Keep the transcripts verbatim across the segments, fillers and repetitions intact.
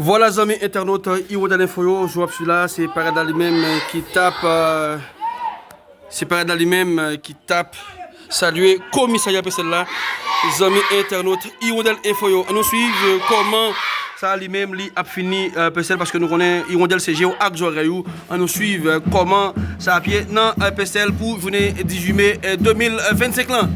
Vwala, zanmi entènot Hirondelle Info yo, jan w ap swiv la, se parad la li menm ki t ap, euh, se parad la li menm ki t ap salye komisarya Pèsèl la. Zanmi entènot Hirondelle Info yo, ann nou swiv, euh, kòman sa li menm li ap fini, euh, Pèsèl, paske nou konnen Hirondelle se je w ak zòrèy ou. Ann nou swiv, euh, kòman sa ap ye nan, euh, Pèsèl pou jounen dizuit me, euh, de mil vennsenk lan.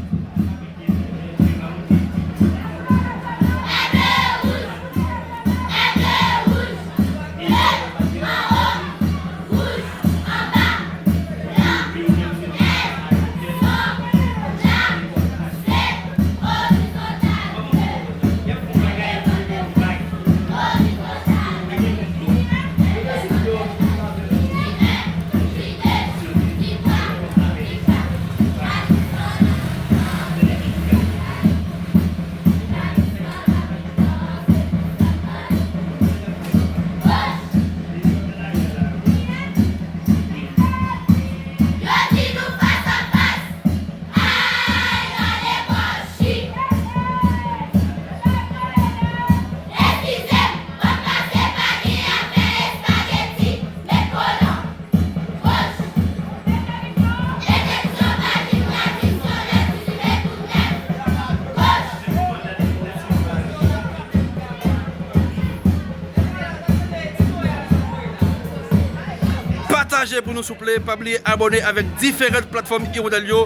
Pataje pou nou souple, pa bliye abòne avèk diferan platfòm Hirondelle yo,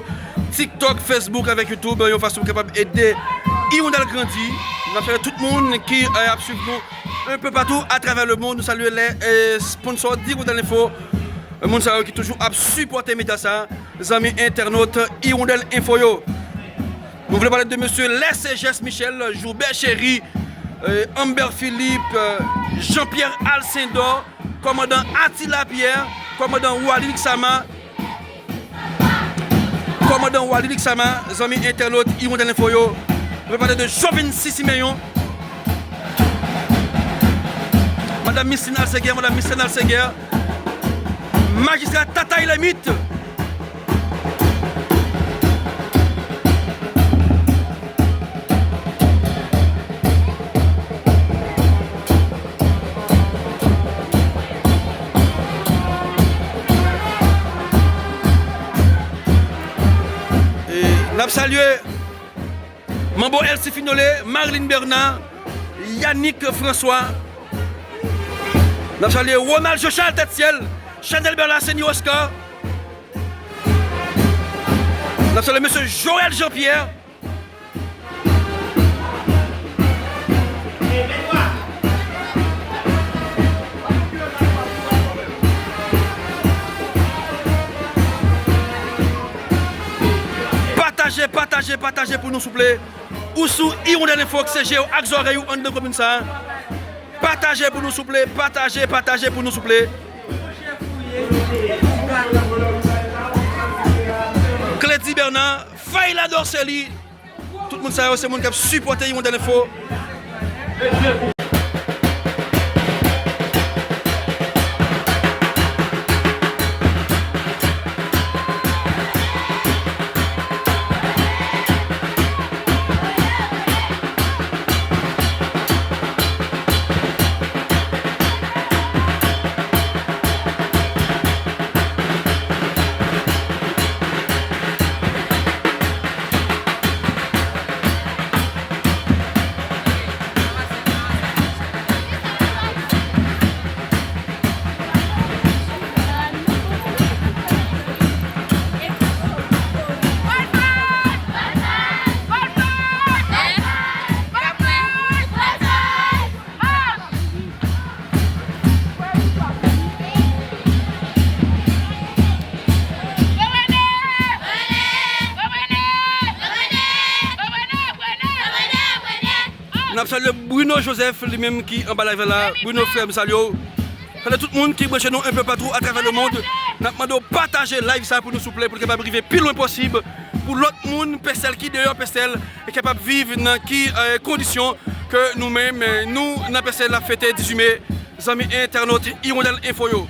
TikTok, Facebook avèk YouTube, yon fason pou kapab ede Hirondelle grandi. N ap salye tout moun ki, eh, ap swiv nou un peu partout à travers le monde. Nou salye lè, eh, sponsò Hirondelle Info, eh, moun sa yo ki toujou ap sipòte medya sa, zanmi entènot Hirondelle Info yo. Nou vle pale de mesye Lè Sejes Michel, Joubè Cheri, eh, Amber Philippe, eh, Jean-Pierre Alcindor, kòmandan Attila Pierre, kòmandan Wally Luxama, kòmandan Wally Luxama, zanmi entènot Hirondelle Info yo. Nou vle pale de Jovency Siméon, Madam Micheline Alceguer, Madam Micheline Alceguer, Majistra Tatay Lemit. E n ap salye Manbo Elsie Finolé, Marlene Bernard, Yannick François. N ap salye Ronald Jean Charles Tètsyèl, Chanel Bella, Seni Oscar. N ap salye mesye Joël Jean-Pierre. Pataje, pataje, pataje pou nou, souple. Ou sou Hirondelle Info, k se je w ak zòrèy ou anndan komin sa a. Pataje pou nou, souple. Pataje, pataje pou nou, souple. Clédy Bernard, Fayla Dorcely, tout moun sa yo, se moun k ap sipòte Hirondelle Info. N ap salye Bruno Joseph, li menm ki anba live la. Bruno, frè m, salye w. Salye tout moun ki branche nou un peu partout à travers le monde. N ap mande w pataje live sa pou nou, souple, pou l kapab rive pi lwen posib, pou lòt moun, Pèsèl, ki deyò Pèsèl, e kapab viv nan ki, eh, kondisyon ke nou menm, eh, nou, nan Pèsèl, n ap fete dizuit me, zanmi entènot Hirondelle Info yo.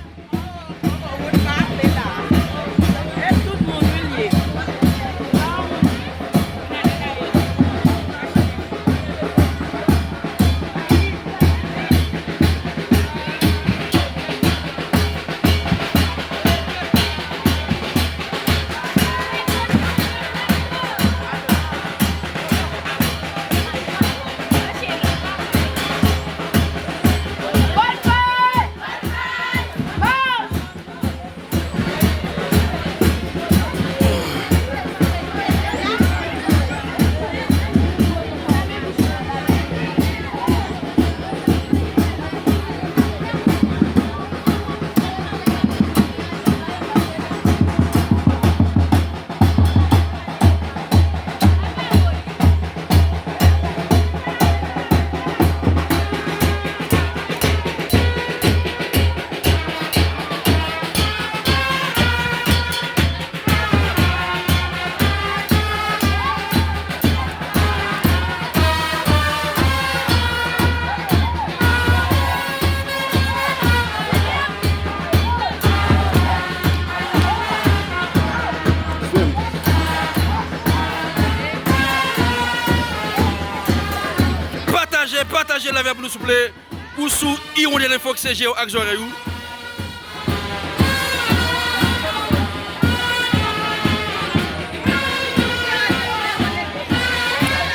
Pataje live la pou nou souple. Ou sou Hirondelle Info, ki se je w ak zòrèy ou.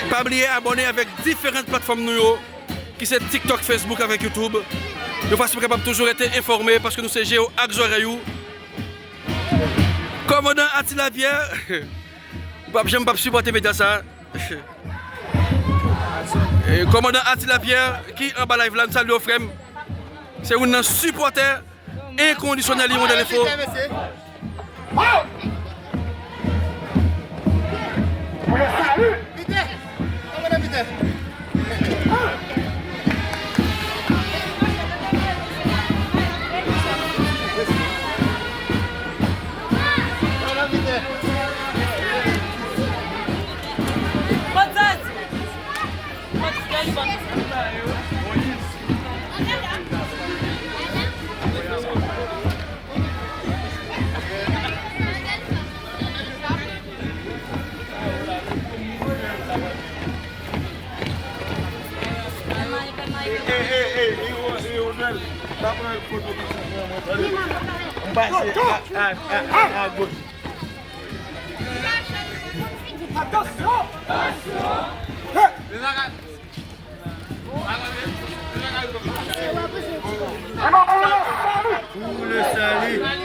Pa bliye abòne avèk diferan platfòm nou yo, ki se TikTok, Facebook avèk YouTube. Yon fason pou kapab toujou rete enfòme, paske nou se je w ak zòrèy ou. Kòmandan Atila Pierre, ou p ap janm p ap sipòte medya sa. E, kòmandan Atila Pierre ki anba live la, m salye w, frè m. Se youn nan sipòtè enkondisyonèl Hirondelle Info.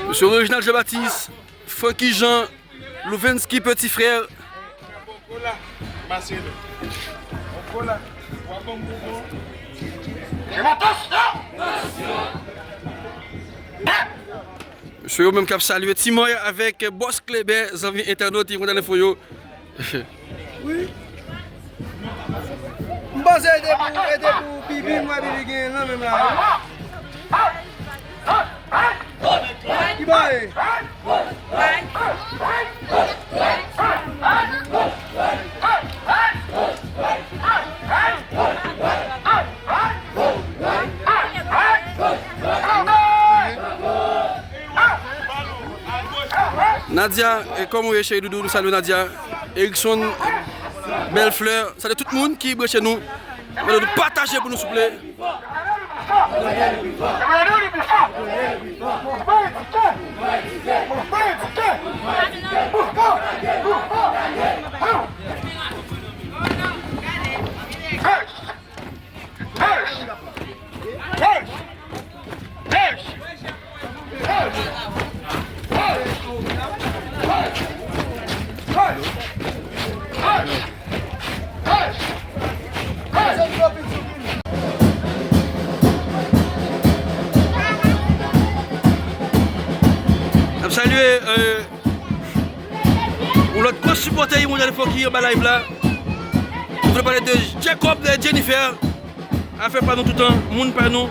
Mesye Reginald Jean Baptiste, Francky Jean, Louvensky Petit Frère. Mesye yo menm k ap salye Ti Mòy avèk Bòs Klenbè, zanmi entènot Hirondelle Info yo. Wi. M panse e te pou, e te pou Bibi, m wè Bibi gen nan menm la. Ki ba e? Nadia, e, kòman w ye, cheri doudou? Nou salye Nadia. Erickson, Bèl Flè, salye tout moun ki branche nou. Mande nou pataje pou nou, souple. N ap salye, euh, yon lòt gwo sipòtè Hirondelle Info ki anba live la. Nou vle pale de Jacob, de Jennifer. Afè pa nou toutan, moun pa nou.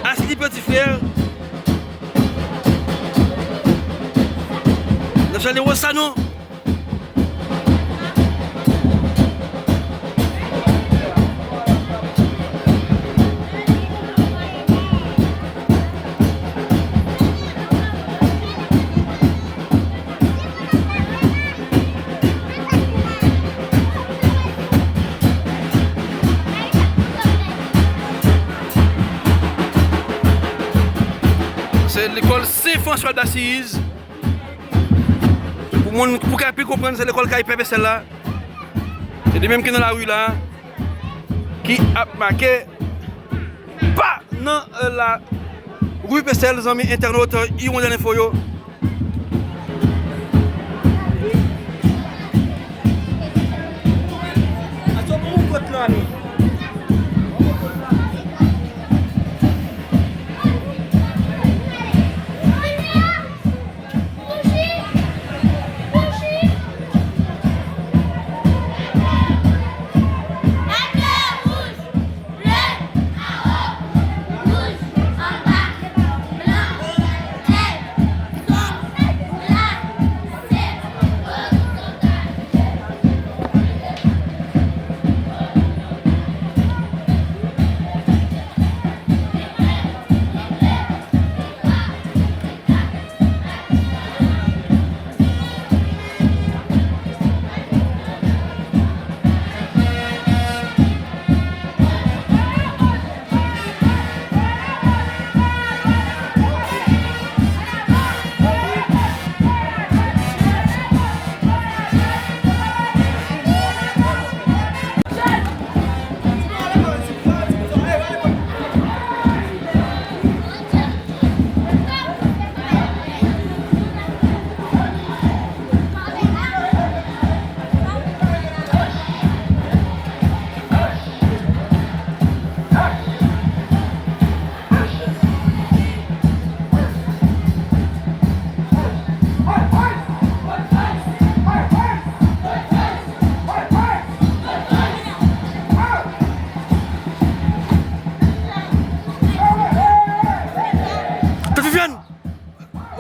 Asli Petit Frère. N ap salye Rosano. Se lekòl Sen Franswa d Asiz. Pou moun, pou kay pi konprann, se lekòl kay Pè Pèsèl la. Se li menm ki nan lari la, ki ap make pa nan, euh, lari Pèsèl, zanmi entènot, euh, Hirondelle Info yo.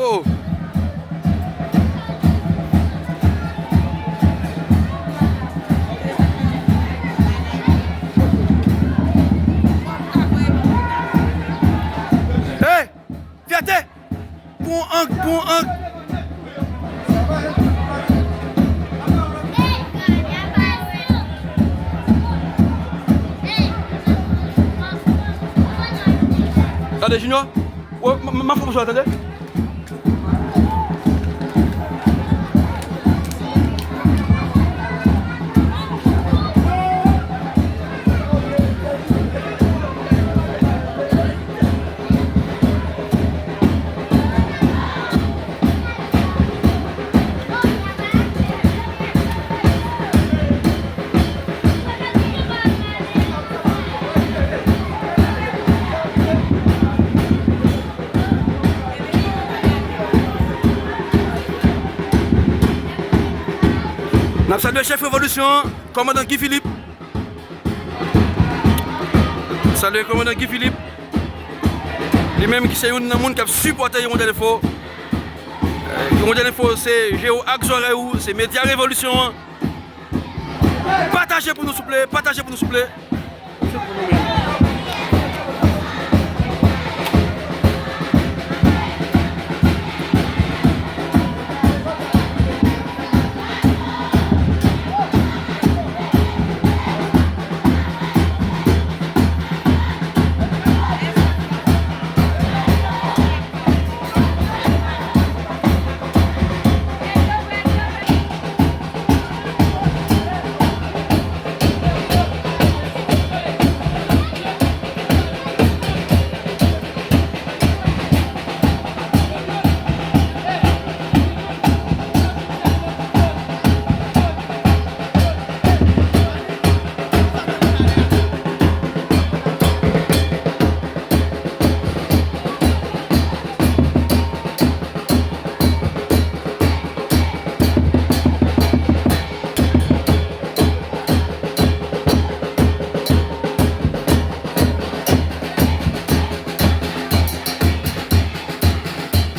Oh. Hey! Fyète! Bon ang, bon ang. Tande, Junior. Wè, m, m, m ap fè pou sa, tande. N ap salye chèf revolisyon an, kòmandan Guy Philippe. Salye kòmandan Guy Philippe. Li menm ki se youn nan moun k ap sipòte Hirondelle Info. Eh, Hirondelle Info se je w ak zòrèy ou, se medya revolisyon an. Pataje pou nou souple, pataje pou nou souple.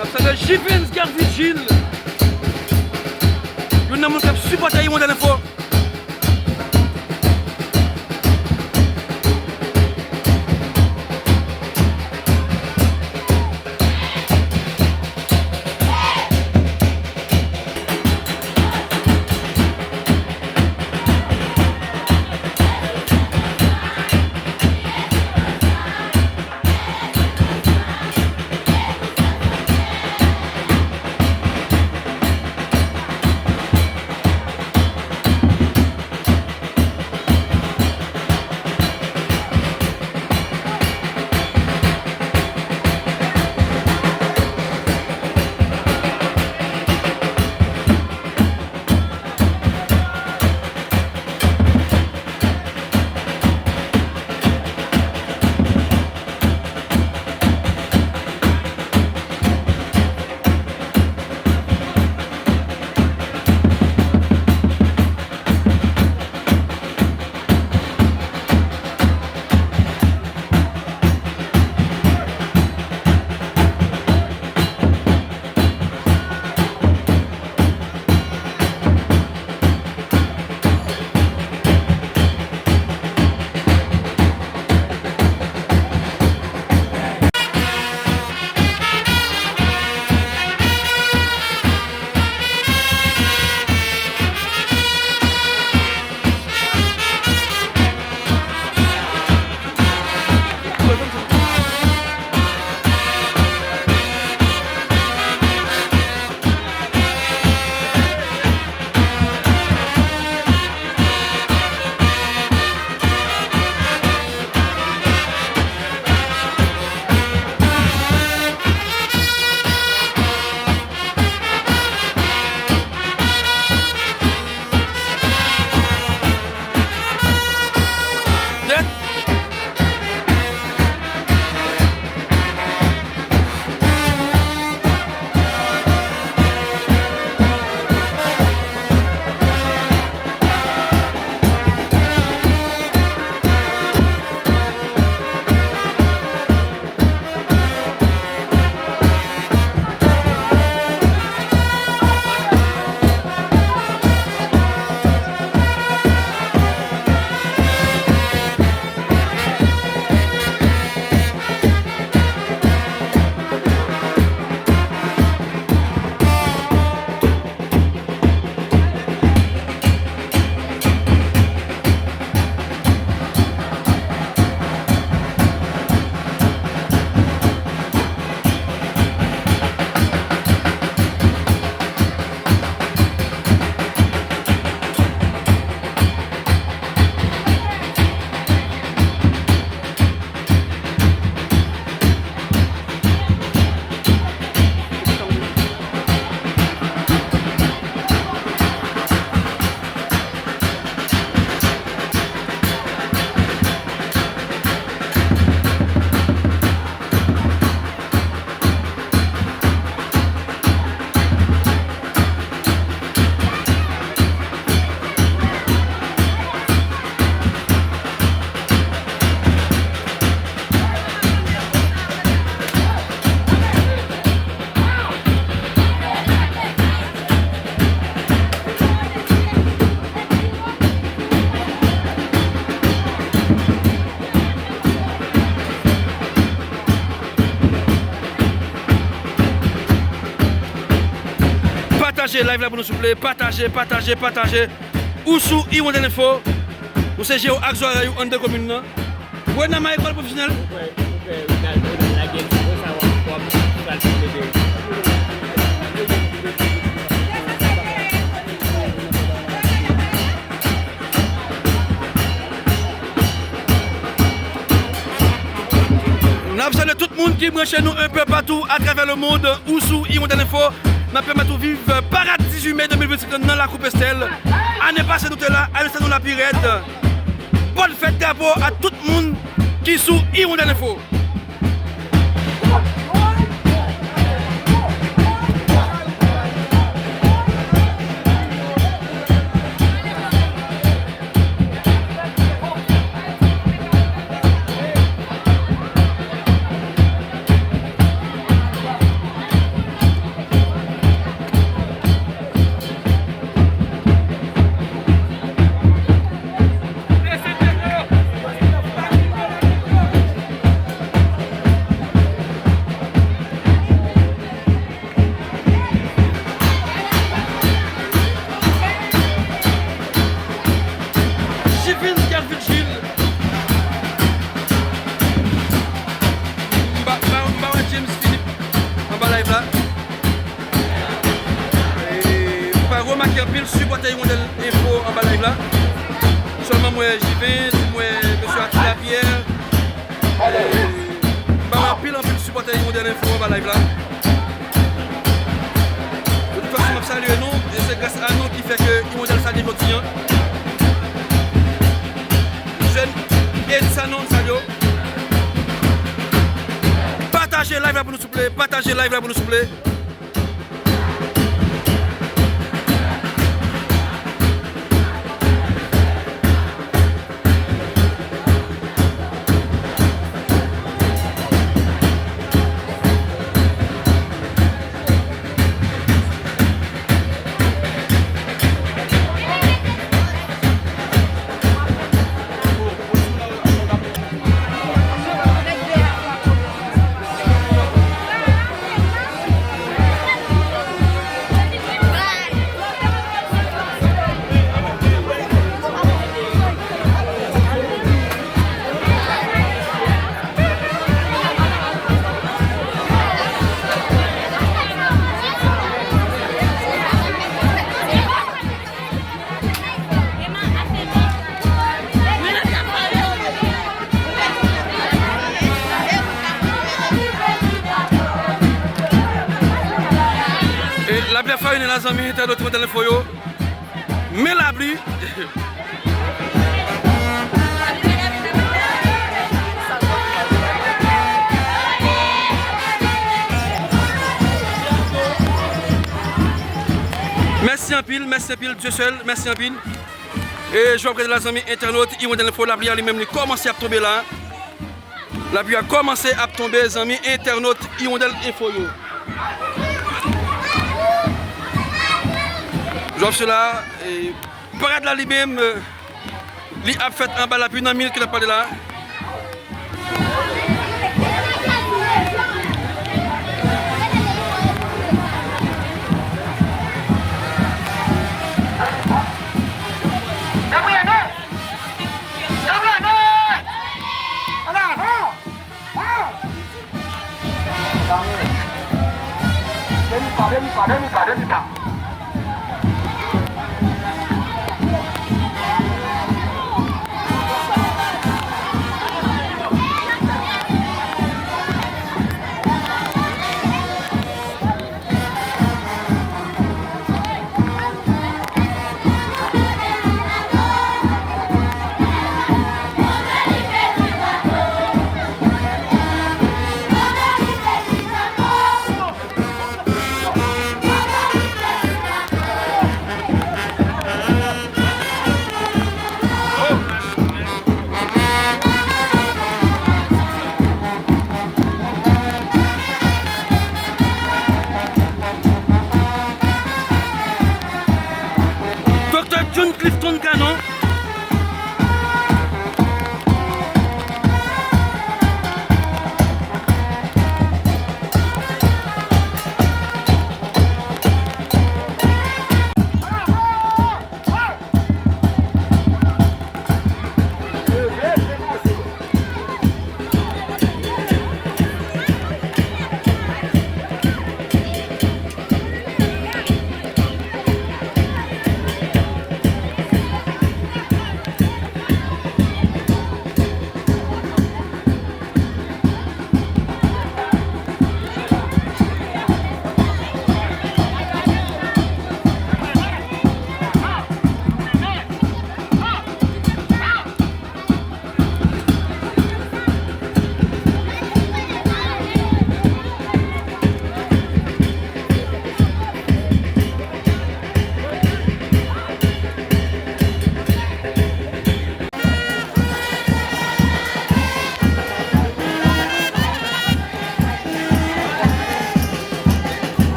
N ap salye Jivens Guerre Vigil, youn nan moun k ap sipòte Hirondelle Info. Pataje live la pou nou souple, pataje, pataje, pataje. Ou sou Hirondelle Info. Ou se je w ak zòrèy ou anndan komin nan. Wena Marie Ecole Professionnelle. N ap salye tout moun ki branche nou enpe patou atravè lemonn ou sou Hirondelle Info. N ap pèmèt ou viv parad dizuit me de mil vennsenk lan nan lakou Pestèl. Ane pase nou te la, ane sa nou la pi rèd. Bòn fèt drapo a tout moun ki sou Hirondelle Info. Jivin Kelvin Gilles. M pa, m pa, m pa wè James Philippe anba live la. E, m pa remake anpil sipòtè Hirondelle Info anba live la. Sèlman m wè Jivin, m wè mesye Arthur Lapierre. E, m pa wè anpil, anpil sipòtè Hirondelle Info anba live la. De tout fason, m ap salye nou, e se gras a nou ki fè ke Hirondelle sa gen jodi an. Jèn Edsanon, m salye w. Pataje live la pou nou souple, pataje live la pou nou souple. E lapli ap farinen la, zanmi entènot Hirondelle Info yo. Men lapli. Mèsi anpil, mèsi anpil, Dieu seul, mèsi anpil. E jan w ap gade la, zanmi entènot Hirondelle Info, lapli a li menm li kòmanse ap tonbe la. Lapli a kòmanse ap tonbe, zanmi entènot Hirondelle Info yo. Jan w ap swiv la, e, parad la li menm, e, li ap fèt anba lapli nan minit ke n ap pale la.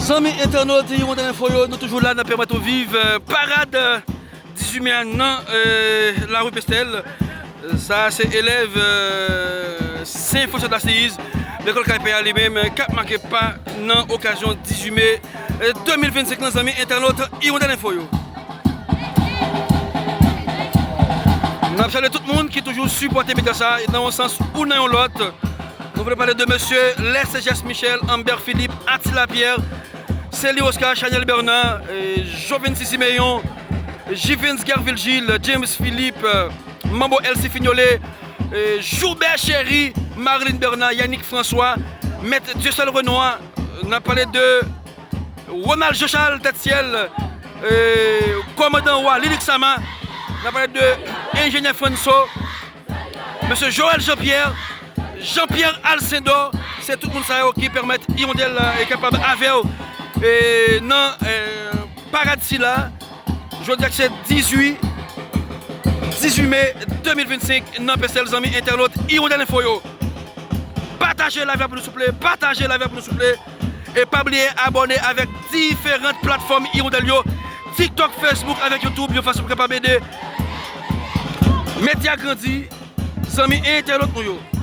Zanmi entènot Hirondelle Info yo, nou toujou la nan pèmèt ou viv, euh, parad, euh, dizuit me a nan, euh, lari Pestèl. Sa a se elèv, euh, Sen Franswa Dasiz, lekòl Kay Pè a li menm, k ap make pa nan okazyon dizuit me, euh, de mil vennsenk lan, zanmi entènot Hirondelle Info yo. N ap salye tout moun ki toujou sipòte medya sa a nan yon sans ou nan yon lòt. Nou vle pale de mesye Lès Jes Michel, Amber Philippe, Ati Lapierre, Célie Oscar, Chanel Bernard, eh, Jovency Siméon, Jivens Gerville Gilles, James Philippe, eh, Mambo Elsie Fignolé, eh, Joubert Chéry, Marilyn Bernard, Yannick François, Mèt Dieuseul Renois. N ap pale de Ronald Jochal, Tèt Syèl, eh, Kòmandan Wa, Lilik Sama. N ap pale de Enjenyè Franso, Mesye Joël Jean-Pierre, Jean-Pierre Alcindor, se tout moun sa yo ki pèmèt Hirondelle, eh, kapab avè w, eh, nan, eh, parad sila. Jodi a ki se dizuit, dizuit me de mil vennsenk nan Pestèl, zanmi entènot Hirondelle Info yo. Pataje live la pou nou souple, pataje live la pou nou souple. E pa bliye abòne avèk diferan platfòm Hirondelle yo, TikTok, Facebook avèk YouTube, yon fason pou kapab ede medya grandi, zanmi entènot nou yo.